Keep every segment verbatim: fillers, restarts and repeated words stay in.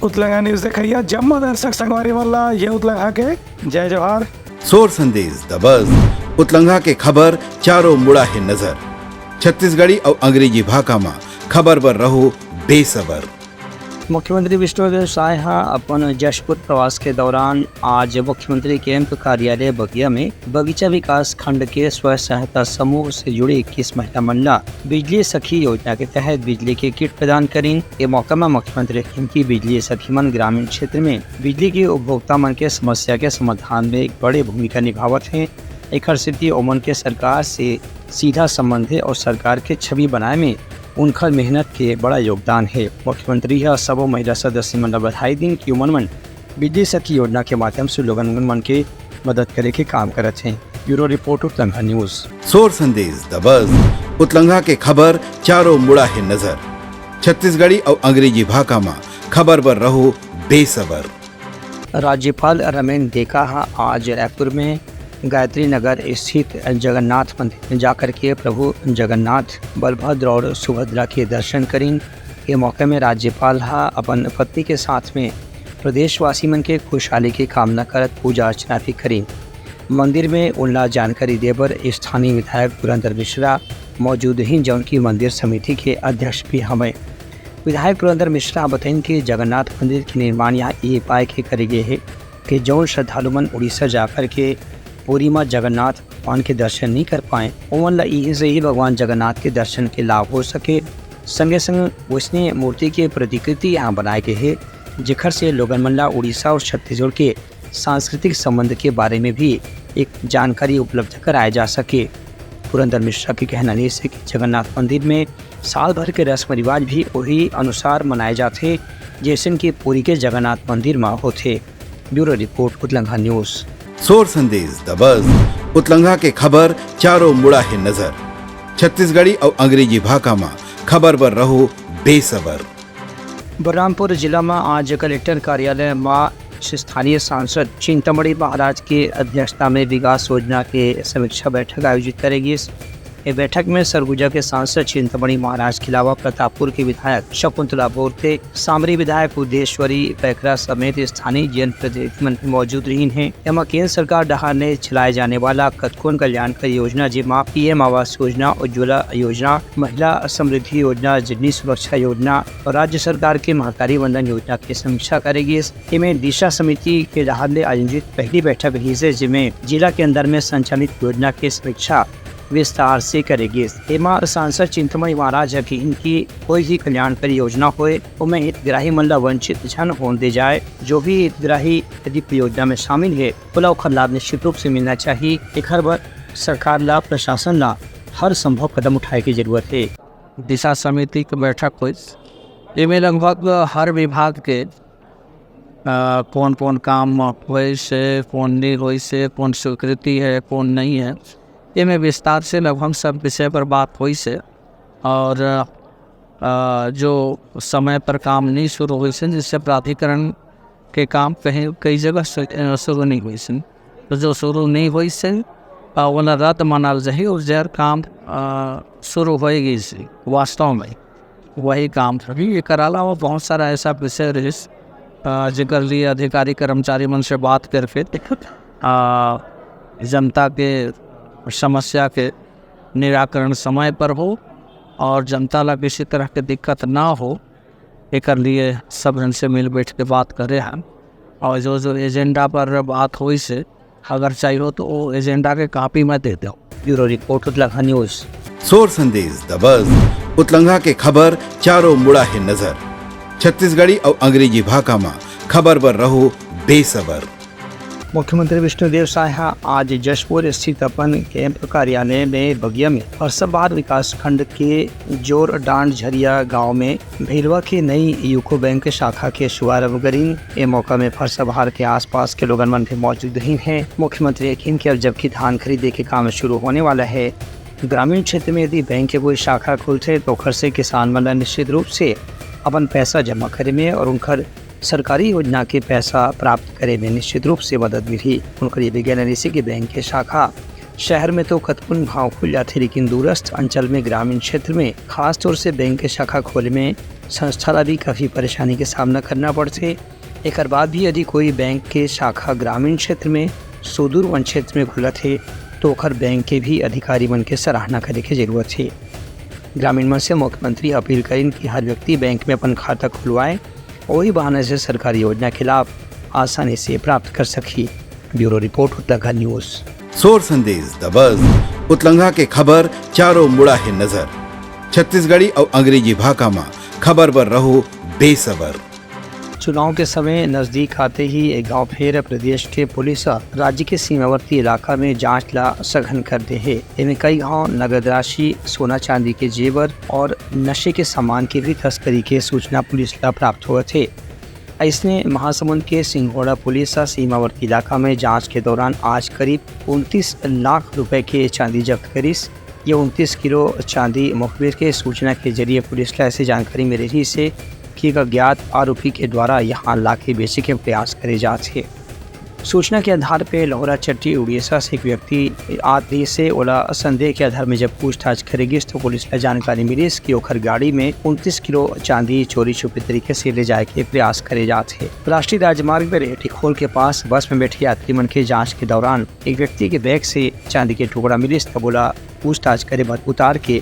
उतलंगा news देखइया जम्मो दर्शक संगवारी मन ला ये उतलंगा के जय जोहार। सोर संदेश दबस, उतलंगा के खबर चारों मुड़ा हे नजर। छत्तीसगढ़ी अउ अंग्रेजी भाखा म खबर बर रहो बेसबर। मुख्यमंत्री विष्णुदेव साय ह अपन जशपुर प्रवास के दौरान आज मुख्यमंत्री कैंप कार्यालय बगिया में बगीचा विकास खंड के स्व सहायता समूह से जुड़े इक्कीस महिला मन ला बिजली सखी योजना के तहत बिजली के किट प्रदान करिन। ये मौका में मुख्यमंत्री कहिन कि बिजली सखी मन ग्रामीण क्षेत्र में बिजली के उपभोक्ता मन के समस्या के समाधान में एक बड़े भूमिका निभावत हैं। एकर सेती ओमन के सरकार से सीधा संबंध हे और सरकार के छवि बनाए में उनकर मेहनत के बड़ा योगदान हे। मुख्यमंत्री ह सबो महिला सदस्य मन ला बधाई दिन कि उमन मन बिजली सखी योजना के माध्यम से लोगन मन के मदद करे के काम करत हें। Bureau report, Utlanga news. Sor Sandesh दबस, उतलंगा के खबर चारों मुड़ा हे नजर। छत्तीसगढ़ी अउ अंग्रेजी भाखा म खबर बर रहो बेसबर। राज्यपाल रमेन डेका ह आज रायपुर में गायत्री नगर स्थित जगन्नाथ मंदिर में जाकर के प्रभु जगन्नाथ, बलभद्र और सुभद्रा के दर्शन करिन। ये मौके में राज्यपाल ह अपन पत्नी के साथ में प्रदेशवासी मन के खुशहाली के कामना करत पूजा अर्चना भी करिन। मंदिर में उनला जानकारी दे बर स्थानीय विधायक पुरंदर मिश्रा मौजूद रहिन, जौन की मंदिर समिति के अध्यक्ष भी हवय। विधायक पुरंदर मिश्रा बताइन कि जगन्नाथ मंदिर के निर्माण यहाँ ये पाए के करे गे हे कि जौन श्रद्धालु मन उड़ीसा जाकर के पुरी म जगन्नाथ भगवान के दर्शन नहीं कर पाए, ओमन ला इही से ही भगवान जगन्नाथ के दर्शन के लाभ हो सके। संगे संग वैसने मूर्ति के प्रतिकृति यहाँ बनाए गे हे, जेखर से लोगन मन ला उड़ीसा और छत्तीसगढ़ के सांस्कृतिक संबंध के बारे में भी एक जानकारी उपलब्ध कराए जा सके। पुरंदर मिश्रा के कहना ये से कि जगन्नाथ मंदिर में साल भर के रस्म रिवाज भी वही अनुसार मनाए जाथे, जैसन कि पुरी के जगन्नाथ मंदिर म होथे। Bureau report, Utlanga news. Sor Sandesh दबस, उतलंगा के खबर चारों मुड़ा हे नजर। छत्तीसगढ़ी अउ अंग्रेजी भाखा म खबर बर रहो बेसबर। बलरामपुर जिला म आज कलेक्टर कार्यालय म स्थानीय सांसद चिंतामणि महाराज के अध्यक्षता में विकास योजना के समीक्षा बैठक आयोजित करे गिस। ए बैठक में सरगुजा के सांसद चिंतामणि महाराज के अलावा प्रतापपुर के विधायक शकुंतला बोरते, सामरी विधायक उद्देश्वरी पैकरा समेत स्थानीय जनप्रतिनिधि मन भी मौजूद रहिन हे। एमा केंद्र सरकार डहार ले चलाए जाने वाला कतकोन कल्याणकारी योजना, जेमा पीएम आवास योजना, उज्ज्वला योजना, महिला समृद्धि योजना, जननी सुरक्षा योजना और राज्य सरकार के महतारी वंदन योजना के समीक्षा करे गिस। एमे दिशा समिति के डहार ले आयोजित पहली बैठक रहिस हे, जेमे जिला के अंदर में संचालित योजना के समीक्षा विस्तार से करे गिस। एमा सांसद चिंतामणि महाराज ह कहिन कि कोई भी कल्याणकारी योजना होए, ओमे हितग्राही मन ला वंचित झन होन दे जाए। जो भी हितग्राही यदि परियोजना में शामिल हे, ओला ओखर लाभ निश्चित रूप से मिलना चाहिए। एखर बर सरकार ला, प्रशासन ला हर संभव कदम उठाए के जरूरत हे। दिशा समिति के बैठक होइस, एमे लगभग हर विभाग के, अ, कौन-कौन काम होइस हे, कौन नहीं होइस हे, कौन स्वीकृति हे, कौन नहीं हे, एमे विस्तार से लगभग सब विषय पर बात होइस हे। और, अ, जो समय पर काम नहीं शुरू होइस हे, जिससे प्राधिकरण के काम कहीं, कई जगह से, अ, शुरू नहीं होइस हे। तो जो शुरू नहीं होइस हे, अ, ओला रद्द मानल जाही और जेर काम, अ, शुरू होए गिस हे वास्तव में, वही काम होही। एकर अलावा बहुत सारा ऐसा विषय रहिस, अ, जेकर लिए अधिकारी कर्मचारी मन से बात करके, अ, जनता के समस्या के निराकरण समय पर हो और जनता ला किसी तरह के दिक्कत ना हो, एकर लिए सब झन से मिल बैठ के बात करे हन। और जो, जो एजेंडा पर बात होइस हे, अगर चाहिए हो तो वो एजेंडा के कॉपी मैं दे देव। Bureau report, Utlanga news. Sor Sandesh दबस, उतलंगा के खबर चारों मुड़ा हे नजर। छत्तीसगढ़ी अउ अंग्रेजी भाखा म खबर बर रहो बेसबर। मुख्यमंत्री विष्णुदेव साय ह आज जशपुर स्थित अपन कैंप कार्यालय में बगिया में फरसाबहार विकास खंड के जोरडांड झरिया गांव में भेलवा के नई यूको बैंक शाखा के शुभारंभ करिन। ए मौका में फरसाबहार के आसपास के लोगन मन भी मौजूद रहिन हे। मुख्यमंत्री कहिन कि अब जबकि धान खरीदे के काम शुरू होने वाला हे, ग्रामीण क्षेत्र में यदि बैंक के कोई शाखा खुलथे, तो ओखर से किसान मन ला निश्चित रूप से अपन पैसा जमा करे में और उनकर सरकारी योजना के पैसा प्राप्त करे में निश्चित रूप से मदद मिलही। उनकर ये भी कहना रहिस हे कि बैंक के शाखा शहर में तो कतकोन घांव खुल जाथे, लेकिन दूरस्थ अंचल में, ग्रामीण क्षेत्र में खासतौर से बैंक के शाखा खोले में संस्था ला भी काफ़ी परेशानी के सामना करना पड़थे। एकर बाद भी यदि कोई बैंक के शाखा ग्रामीण क्षेत्र में, सुदूर वन क्षेत्र में खुलत हे, तो ओखर बैंक के भी अधिकारी मन के सराहना करे के जरूरत हे। ग्रामीण मन से मुख्यमंत्री अपील करिन कि हर व्यक्ति बैंक में अपन खाता खुलवाए, वही बहाने से सरकारी योजना के लाभ आसानी से प्राप्त कर सकही। Bureau report, Utlangha news. Sor Sandesh दबस, उतलंघा के खबर चारों मुड़ा हे नजर। छत्तीसगढ़ी अउ अंग्रेजी भाखा म खबर बर रहो बेसबर। चुनाव के समय नजदीक आते ही एक गांव फेर प्रदेश के पुलिस ह राज्य के सीमावर्ती इलाका में जांच ला सघन कर दे हे। एमे कई घाव नगद राशि, सोना चांदी के जेवर और नशे के सामान के भी तस्करी के सूचना पुलिस ला प्राप्त होवत हे। अइसने महासमुंद के सिंघोड़ा पुलिस ह सीमावर्ती इलाका में जांच के दौरान आज करीब उनतीस लाख रुपए के चांदी जब्त करिस। ये उनतीस किलो चांदी मुखबिर के सूचना के जरिए पुलिस ला ऐसे जानकारी मिले रहिस हे कि एक अज्ञात आरोपी के द्वारा यहाँ लाके बेचे के प्रयास करे जात हे। सूचना के आधार पे लोहरा चट्टी उड़ीसा से एक व्यक्ति आत रहिस हे, ओला संदेह के आधार में जब पूछताछ करे गिस, तो पुलिस ला जानकारी मिलिस कि ओखर गाड़ी में उनतीस किलो चांदी चोरी छुपे तरीके से ले जाए के प्रयास करे जात हे। राष्ट्रीय राजमार्ग पे रेहटी खोल के पास बस में बैठे यात्री मन के जांच के दौरान एक व्यक्ति के बैग से चांदी के टुकड़ा मिलिस, तब ओला पूछताछ करे बर उतार के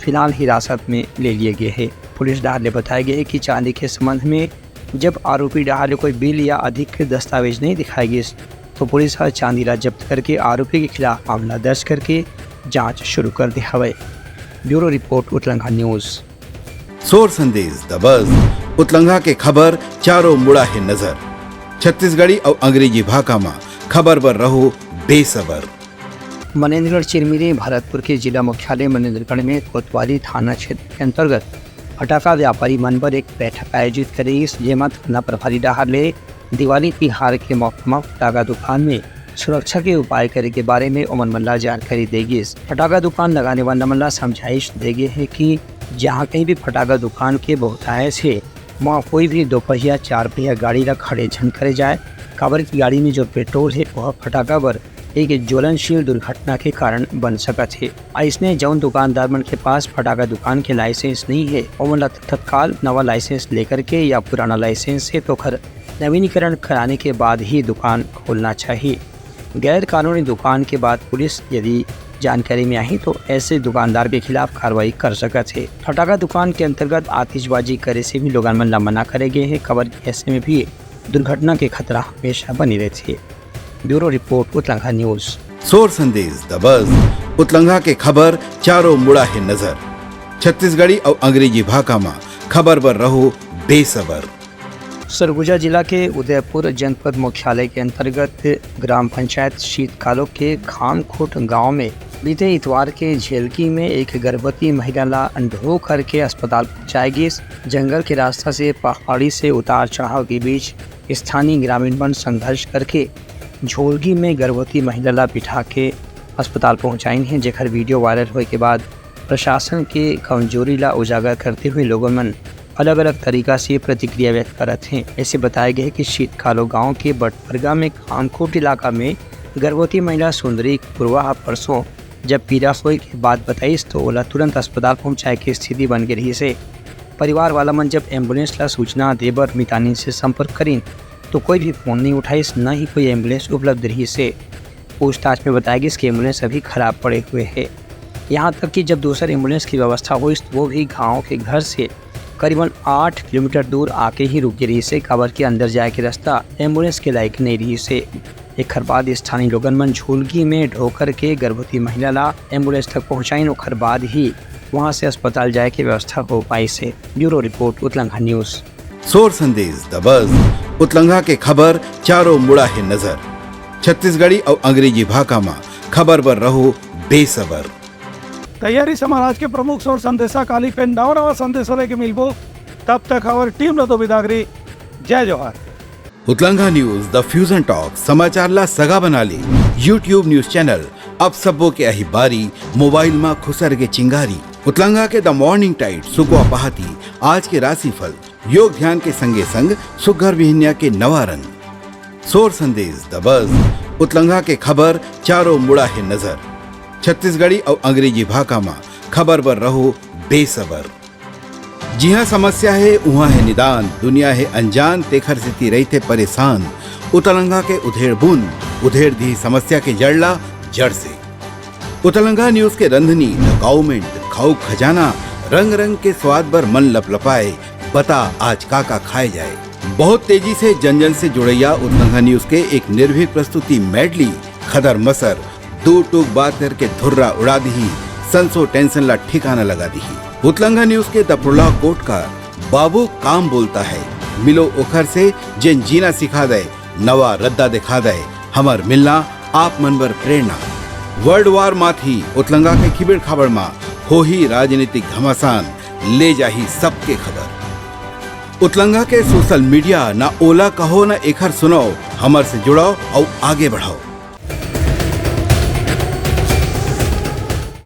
फिलहाल हिरासत में ले लिए गए हे। पुलिस डहार ले बताए गए हे कि चांदी के संबंध में जब आरोपी डहार ले कोई बिल या अधिकृत दस्तावेज नहीं दिखाए गिस, तो पुलिस ह चांदी ला जब्त करके आरोपी के खिलाफ मामला दर्ज करके जांच शुरू कर दे हवय। Bureau report, Utlangha news. Sor Sandesh दबस, उतलंघा के खबर चारों मुड़ा हे नजर। छत्तीसगढ़ी अउ अंग्रेजी भाखा म खबर बर रहो बेसबर। मनेंद्रगढ़ चिरमिरी भरतपुर के जिला मुख्यालय मनेंद्रगढ़ में कोतवाली थाना क्षेत्र के अंतर्गत फटाका व्यापारी मन बर एक बैठक आयोजित करे गिस, जेमा थाना प्रभारी डहार ले दिवाली तिहार के मौका म फटाका दुकान में सुरक्षा के उपाय करे के बारे में ओमन मन ला जानकारी दे गिस। फटाका दुकान लगाने वाला मन ला समझाइश दे गे हे कि जहाँ कहीं भी फटाका दुकान के बहुतायत हे, वहाँ कोई भी दो पहिया, चार पहिया गाड़ी ला खड़े झन करे जाए, काबर की गाड़ी में जो पेट्रोल हे, वह फटाका बर एक ज्वलनशील दुर्घटना के कारण बन सकत हे। अइसने जौन दुकानदार मन के पास फटाका दुकान के लाइसेंस नहीं हे, ओमन ला तत्काल नवा लाइसेंस लेकर के या पुराना लाइसेंस हे तो ओखर नवीनीकरण कराने के बाद ही दुकान खोलना चाहिए। गैर कानूनी दुकान के बाद पुलिस यदि जानकारी में आही तो ऐसे दुकानदार के खिलाफ कार्रवाई कर सकत हे। फटाका दुकान के अंतर्गत आतिशबाजी करे से भी लोगन मन ला मना करे गए हे, काबर कि ऐसे में भी दुर्घटना के खतरा हमेशा बनी रहथे। Bureau report, Utlangha news. Sor Sandesh दबस, उतलंघा के खबर चारों मुड़ा हे नजर। छत्तीसगढ़ी अउ अंग्रेजी भाखा म खबर बर रहो बेसबर। सरगुजा जिला के उदयपुर जनपद मुख्यालय के अंतर्गत ग्राम पंचायत शीतकालो के खामखोट गांव में बीते इतवार के झेलकी में एक गर्भवती महिला ला ढो करके अस्पताल पहुंचाए गिस। जंगल के रास्ता से पहाड़ी से उतार चढ़ाव के बीच स्थानीय ग्रामीण मन संघर्ष करके झोलगी में गर्भवती महिला ला बिठा के अस्पताल पहुंचाइन हे, जेकर वीडियो वायरल होए के बाद प्रशासन के कमजोरी ला उजागर करते हुए लोगन मन अलग-अलग तरीका से प्रतिक्रिया व्यक्त करत हें। ऐसे बताए गए कि शीतकालो गांव के बटमरगा में खामखोट इलाका में गर्भवती महिला सुंदरी कुरवा ह परसों जब पीड़ा होए के बात बताइस, तो ओला तुरंत अस्पताल पहुंचाए के स्थिति बन गे रहिस हे। परिवार वाला मन जब एम्बुलेंस ला सूचना दे बर मितानिन से संपर्क करिन, तो कोई भी फोन नहीं उठाइस, न ही कोई एम्बुलेंस उपलब्ध रहिस हे। पूछताछ में बताया गिस कि एम्बुलेंस अभी खराब पड़े हुए हे। यहाँ तक कि जब दूसर एम्बुलेंस की व्यवस्था होइस, तो वो भी गांव के घर से करीबन आठ किलोमीटर दूर आके ही रुक गे रहिस हे, काबर के अंदर जाए के रास्ता एम्बुलेंस के लायक नहीं रहिस हे। एखर बाद स्थानीय लोगन मन झोलगी में ढो करके गर्भवती महिला ला एम्बुलेंस तक पहुंचाइन, ओखर बाद ही वहां से अस्पताल जाए के व्यवस्था हो पाइस हे। Bureau report, Utlangha news. Sor Sandesh दबस, उतलंघा के खबर चारों मुड़ा हे नजर। छत्तीसगढ़ी अउ अंग्रेजी भाखा म खबर बर रहो बेसबर। तैयारी से महाराज के प्रमुख सोर संदेशा काली फेर नवा नवा संदेशा लेके मिलबो। तब तक हमारी टीम ला दो बिदागरी। जय जोहार। उतलंघा न्यूज, द फ्यूजन टॉक, समाचार ला सगा बना ले। YouTube न्यूज चैनल, अब सबो के आही बारी, मोबाइल मा खुसर के चिंगारी। उतलंघा के द मॉर्निंग टाइट, सुकवा पहाती, आज के राशिफल, योग ध्यान के संगे संग सुग्घर बिहनिया के नवा रंग। सोर संदेश दबस, उतलंघा के खबर चारों मुड़ा हे नजर। छत्तीसगढ़ी अउ अंग्रेजी भाखा मा खबर बर रहो बेसबर। जिहाँ समस्या हे, उहाँ हे निदान, दुनिया हे अनजान, तेखर सेती रहिथे परेशान। उतलंगा के उधेड़ बुन, उधेड़ दिही समस्या के जड़ ला जड़ से। उतलंगा न्यूज के रंधनी, द काउमेंट, खाऊ खजाना, रंग रंग के स्वाद बर मन लपलपाए, बता आज का का खाए जाए। बहुत तेजी से जन जन से जुड़ैया उतलंगा न्यूज के एक निर्भीक प्रस्तुति मेडली, खदर मसर, दू टूक बात करके धुर्रा उड़ा दिही, संसो टेंशन ला ठिकाना लगा दिही। उतलंगा न्यूज के द प्रोलॉग कोट का बाबू काम बोलता है, मिलो ओखर से जेन जीना सिखा दे, नवा रद्दा दिखा दे, हमर मिलना आप मन बर प्रेरणा। वर्ल्ड वार माथी उतलंगा के खिबेड़ खाबड़ मा होही राजनीतिक घमासान, ले जाही सबके खबर। उतलंगा के सोशल मीडिया, ना ओला कहो ना एखर सुनाओ, हमर से जुड़ाओ अउ आगे बढ़ाओ।